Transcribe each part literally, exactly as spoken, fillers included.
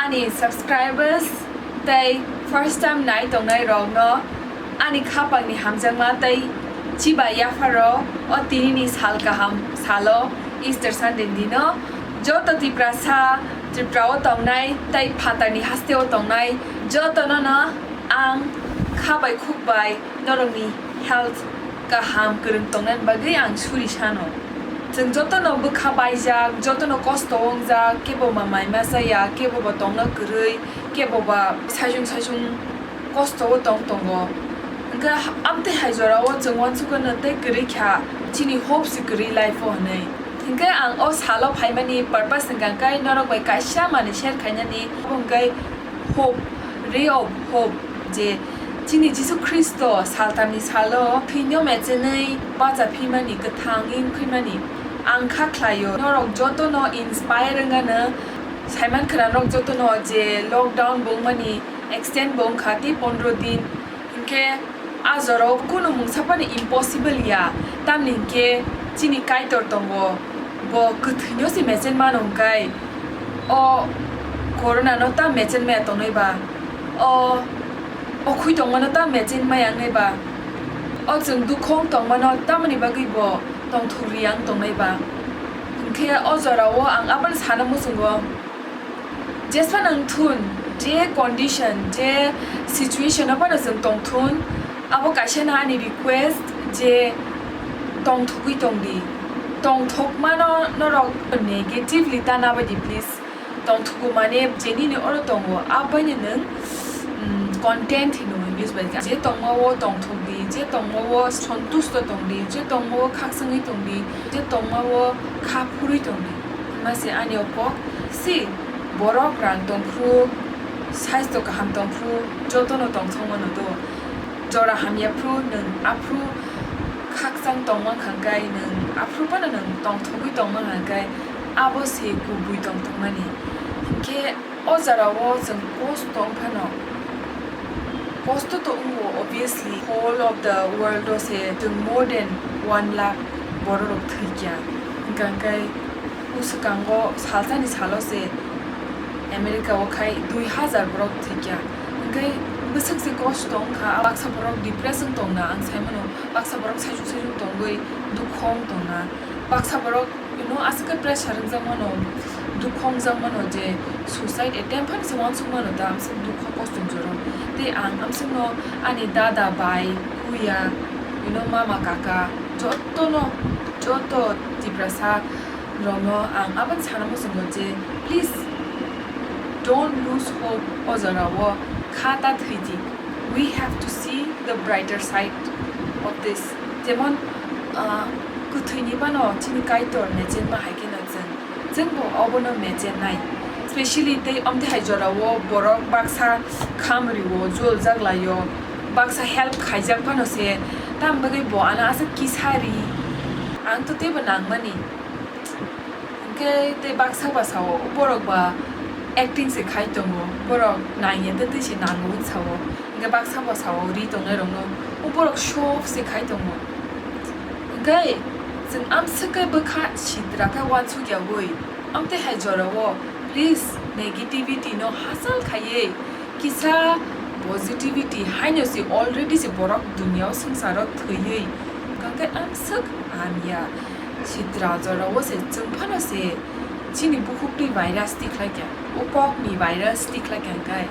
Ani subscribers tei first time nai tongnai rokno ani khapangni hamjakma tei chiba yapharo o tinini sal kaham salo Easter Sunday dino joto Tiprasa, Tripura o tongnai tei phatarni haste o tongnai jotono no ang kha bai khuk bai norokni health kaham kwrwng tongnani bagwi ang suri sano. Chwng jotono bwkha baijak, jotono kosto wngjak, kebo ba mai masa ya, kebo ba tongna kwrwi, kebo ba saichung saichung kosto o tong tongo. Hwnkhe amtwi hai jora o chwng uansukgwi no tei kwrwi kha, chini hope se kwrwi life o hwnwi. Hwnkhe ang o salo phaimani purpose hwnkha khe norok bai kaisa manwi share khainani, abo hwnkhe hope, ray of hope, je chini Jisu Khristo saltamni salo thwino mechenwi bacha phimani, kwthangwi wngphimani ang kha khlaio. Norok jotono inspire wngano, saiman khwna norok jotono je lockdown bo wngmani extend bo wngkha tei pondro din, hinkhe a jorao kunu mungsa phano impossible ya, tamni hinkhe chini Kaitor tongo, bo kwthwino se mechen mano hwnkhe o corona no ta mechen maya tongnai ba, o, o khwi tongmano ta mechen maya wngnai ba, o chwng dukhong tongmano tamoni bagwi bo tongthok ri ang tongnai ba, hinkhe o jorao ang abono sana muchungo. Jesphano wngthun, je condition, je situation o phano chwng tongthun, abo kaisa no ani request je tongthogwi tongdi. Tongthokmano norok negatively ta nabaidi please. Tongthogo mane je nini oro tongo, aboino nwng, mm, content hino English bai. Je tongmao tongthokdi, je tongmao sontusto tongdi, je tongmao khakchangwi tongdi, je tongmao kha phurwi tongdi. Hwnma se ani o kok, si, borok rang tongphru, saisto kaham tongphru, jotono tongthokmano do. Jora hamya phru, nwng aphru khakchang tongma hwnkha khe, nwng aphru phano nwng tongthogwi tongma hwnkha khe, abo se kubui tongthokmani. Hinkhe o jorao chwng kosto wng phano, kosto to wngo, obviously, whole of the world o se chwng more than one lakh borok rok thwikya. Hwnkha khe bwswkango salsani salo se America o khai dui hazar borok thwikya. Hwnkhe bwswk se kosto wngkha, baksa borok depression tongna, ang saimano baksa borok saichung saichung tongwi dukho wng tongna, baksa borok, you know, aswk khe pressure wngjak mano, dukho wngjak mano je suicide attempt phano se uansuk mano da, amswk dukho kosto jora. Tei ang amswkno ani dada, bai, kuya, you know, mama, kaka, jotono, joto Tiprasa rokno ang aboni sana muchungo je, please don't lose hope o jorao, kha ta thwidi. We have to see the brighter side of this. Jemon, ah, kwthwini bano chini Kaitor mechenma hai kheno chwng, chwngbo obono mechennai. Specially tei amtwi hai jorao borok baksa khamrio, joljak laio, baksa help khaijak phano se, tam bagwi bo ano aswk kisa ri. Ang to teibo nangmani. Hwnkhe tei baksa ba sao, borok ba acting se khai tongo, borok nangya de twi se nango hwn sao. Hwnkhe baksa ba sao ri tongnai rokno, o borok show off se khai tongo. Hwnkhe chwng amswk khe bwkha sitra khe uansuk yaui, amtwi hai jorao please negativity no hachal khaiwi kisa positivity haino se already se borok duniya o swngcharo thwiwi hwnkhe amswk hamya. Sitra jorao se chwng phano se chini bukhuk twi virus tikhlai kha, o kokni virus tikhlai kha hwnkhe,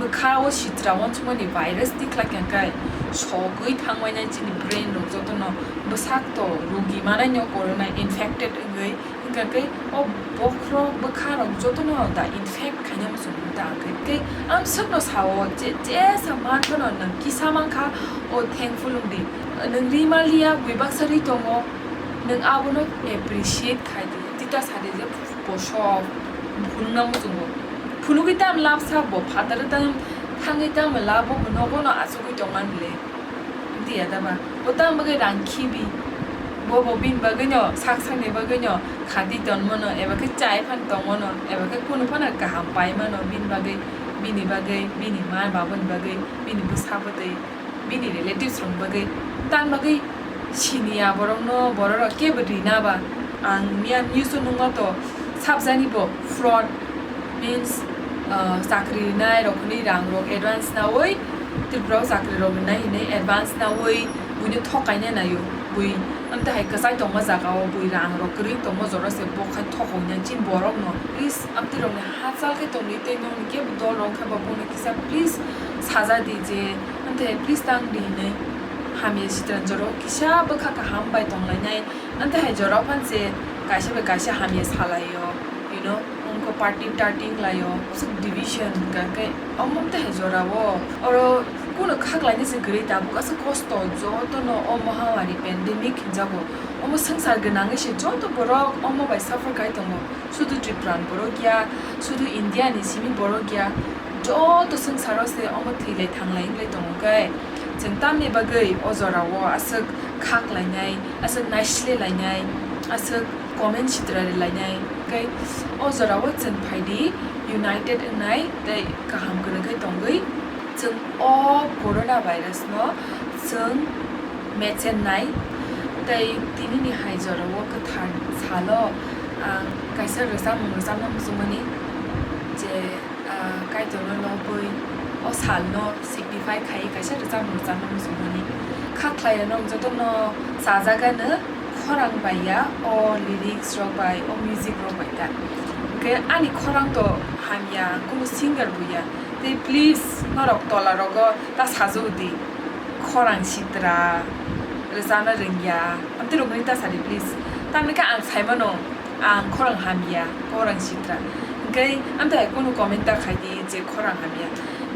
bwkha o sitra uansukmani virus tikhlai kha hwnkhe, sogwi thangmani chini brain rok jotono bwsakto rugi manai no corona infected wngwi hwnkhe o bokhorok bwkha rok jotono da infect khaina muchung da hwnkhe. Tei amswkno sao je, jesa man phano nwng kisa mankha, o thankful wngdi. Nwng ri manliya, bui baksa ri tongo, nwng abono appreciate khai di. Tita sa di je bosok phunukna muchungo. Phunugwi tamo labsa bo phataro tamo thangwi tamo labo bo nogono achugwi tongmani le. Diya da ba? Bo tamo bagwi rang khibi. Bo bo bini bagwi no sak sakni bagwi no khati tonmano, eba khe chai phan tongmano, eba khe kunu phano kaham paimano bini bagwi, bini bagwi, bini ma babani bagwi, bini bwsa bwtwi, bini relatives rokni bagwi, tamo bagwi siniya borokno, borok rok kebo rina ba? Ang miya news o nukma to, sabjani bo fraud, Means, ah, chakri rinai rok hwnwi rang rok advance nawi, Tripura o chakri rok rinai hwnwi advance nawi buino thok kaina naio. Bui amtwi hai kwchai tongma jaga o bui rang rok kwrwi tongma jora se bo khai thok wngya chini borok no. Please amtwi rok ni hachal khe tongwi tei nokni kebo dol rok khe bo bono kisa please saja di je amtwi hai please tang di hinwi hamya sitra jora o kisa bwkha kaham bai tonglainai. Amtwi hai jora o phan se kaisa bai kaisa hamya salaio, you know, wngkha party tarting laio, aswk division hwnkha khe omo amtwi hai jora o. Oro kuno kha khlaina se kwrwi tabuk aswk kosto jotono o mahamari pandemic hinjago. Omo swngchar gwnangwi se joto borok omo bai suffer khai tongo. Sudu Tripura ni borok ya, sudu India ni simi borok ya, joto swngcharo se omo thwilai thanglai wngwi tongo khe. Chwng tamni bagwi o jora o aswk kha khlainai, aswk naisle lainai, aswk comment sitra rwlainai. Tei o jora o chwng phai di united wngnai tei kaham kwrwngwi tongwi chwng o corona virus no chwng mechennai. Tei tini ni hai jora o kwthar salo ang kaisa rwchapmung rwchapna muchungmani je, ah, Kaitorno lobwi o salno signify khai kaisa rwchapmung rwchapna muchungmani. Kha khlai rok jotono chajagano khorang bai ya o lyrics rok bai, o music rok bai ta. Hwnkhe ani khorang to hamya, kunu singer bo ya. Tei please norok tola rogo ta sajagdi, khorang sitra, rwchapna rwngya, amtwi rok ta sadi please. Tamni khe ang saimano, ang khorang hamya, khorang sitra. Hwnkhe amtwi hai kunu comment ta khai di je khorang hamya.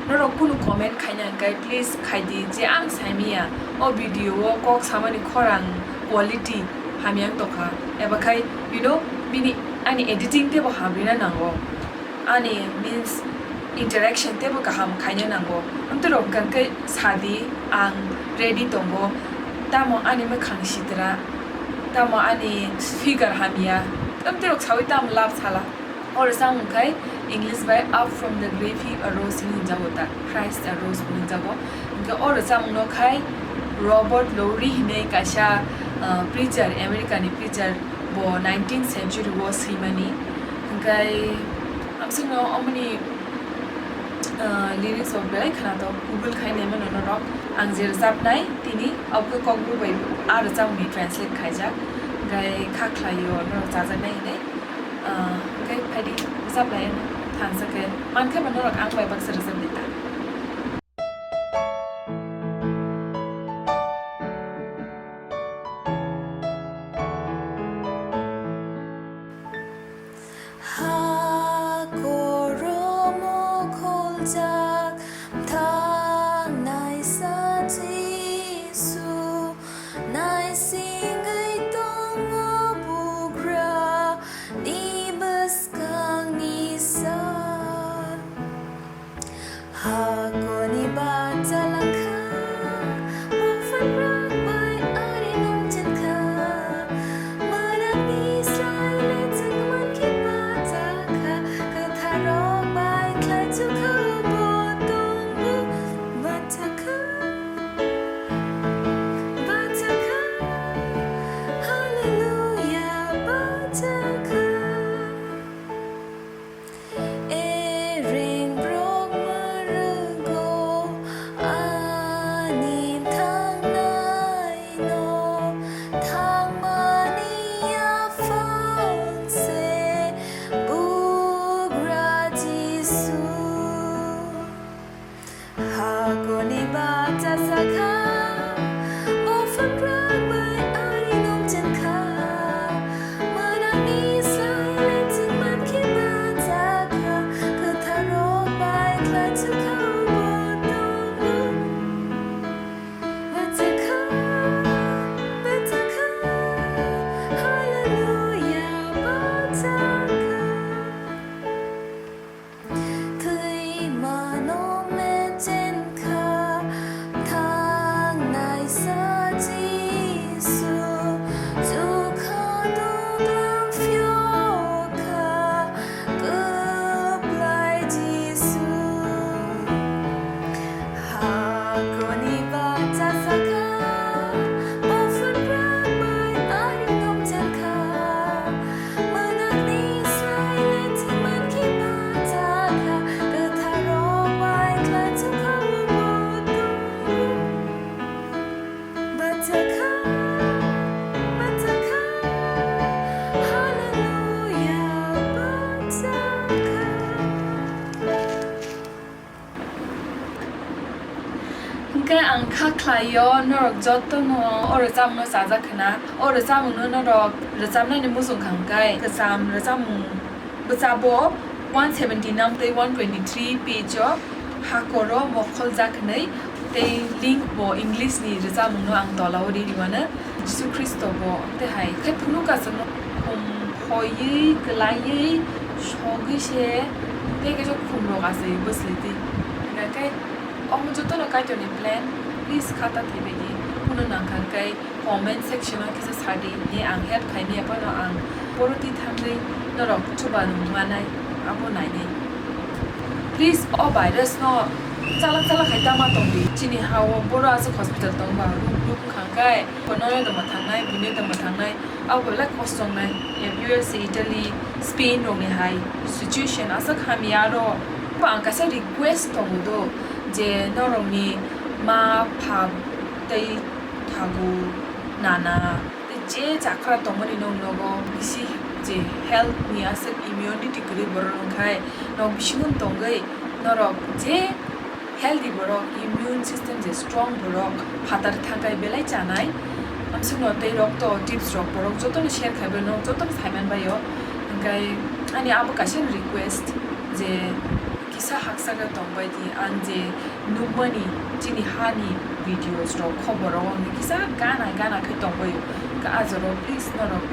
Norok kunu comment khaina hwnkhe please khai di je ang saimanya o video o kok samani khorang quality hamya wng tongkha. Eba khai, you know, bini ani editing teibo hamrina nango. Ani means interaction teibo kaham khaina nango. Amtwi rok hwnkha khe sadi ang ready tongo. Tamo ani mwkhang sitra, tamo ani figure hamya. Amtwi rok sawi tamo love sala. O rwchapmung khai English bai Up from the Grave he arose hinwi hinjago ta, Christ arose bo hinjago. Hwnkhe o rwchapmung no khai Robert Lowry hinwi kaisa, ah, preacher, America ni preacher, bo nineteenth century o swimani. Hwnkhe amswkno omoni, ah, lyrics rok belai khwnathok, Google khai naimano norok. Ang je rwchapnai tini, abo khe kokbru bai a rwchapmung ni translate khaijak. Hwnkhe kha khlaio norok chajaknai hinwi. Ah, hwnkhe phaidi rwchap lai ano thansa khe. Mankhe ba norok ang bai baksa rwchap di ta. Ha koromo kholjak thangnai sa Jisu, naisingwi tongo bugra ni bwskangni sa. Hakorni bacha langkha, bophanrok bai ari nungchankha. Manakni slai le chwng mankhe bacha kha, kwtharrok bai khlai chukha bo. Ang kha khlaio norok jotono o rwchapmungno chajak khna. O rwchapmungno norok rwchapnani muchung kha hwnkhe kwcham rwchapmung bwchabo one seventy nang tei one twenty three page o hakoro mokhol jak hwnwi tei link bo English ni rwchapmungno ang tola o ri rwmano. Jisu Khristo bo tei hai khe phunuk aswkno khum khoiwi kwlaiwi sogwi se tei kaisa khumrok aswi bwsli twi. Hwnkhe omo jotono Kaitorni plan, please khata thwibaidi phunuk nang kha hwnkhe comment section o kisa sadi, ni ang help khaimaya phano ang poro twi thangwi norok chuba nung manai abo nainai. Please o virus no chalak chalak khai tama tongdi. Chini ha o boro aswk hospital tongba ruk ruk wngkha hwnkhe bono tongma thangnai, buino tongma thangnai. Abo belai kosto wngnai. U S A, Italy, Spain rokni hai situation aswk hamya aro. Bo ang kaisa request tongo do je norokni ma pha tei thagu nana tei je chakra tongmani nog nogo bisi je health ni aswk immunity kwrwi borok wngkhai nog bisingo tongwi norok je healthy borok, immune system je strong borok, phatar thakai belai chanai. Amsukno tei rokto tips rok borok jotono share khaibai, norok jotono saiman baio. Hwnkhe ani abo kaisa request je kisa haksa khe tongbai di, ang je nukmani chini hani videos rok, khobor rok, ang kisa gana gana khe tongbaio. Hwnkhe ah jorao please norok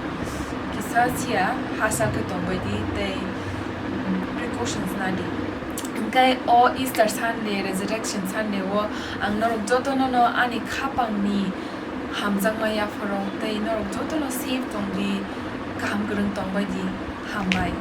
kisa siya hasa khe tongbai di tei, mm, precautions nadi. Hwnkhe o Easter Sunday, Resurrection Sunday o ang norok jotono no ani khapangni hamjakma yapharo tei norok jotono safe tongdi, kaham kwrwng tongbai di, hambai.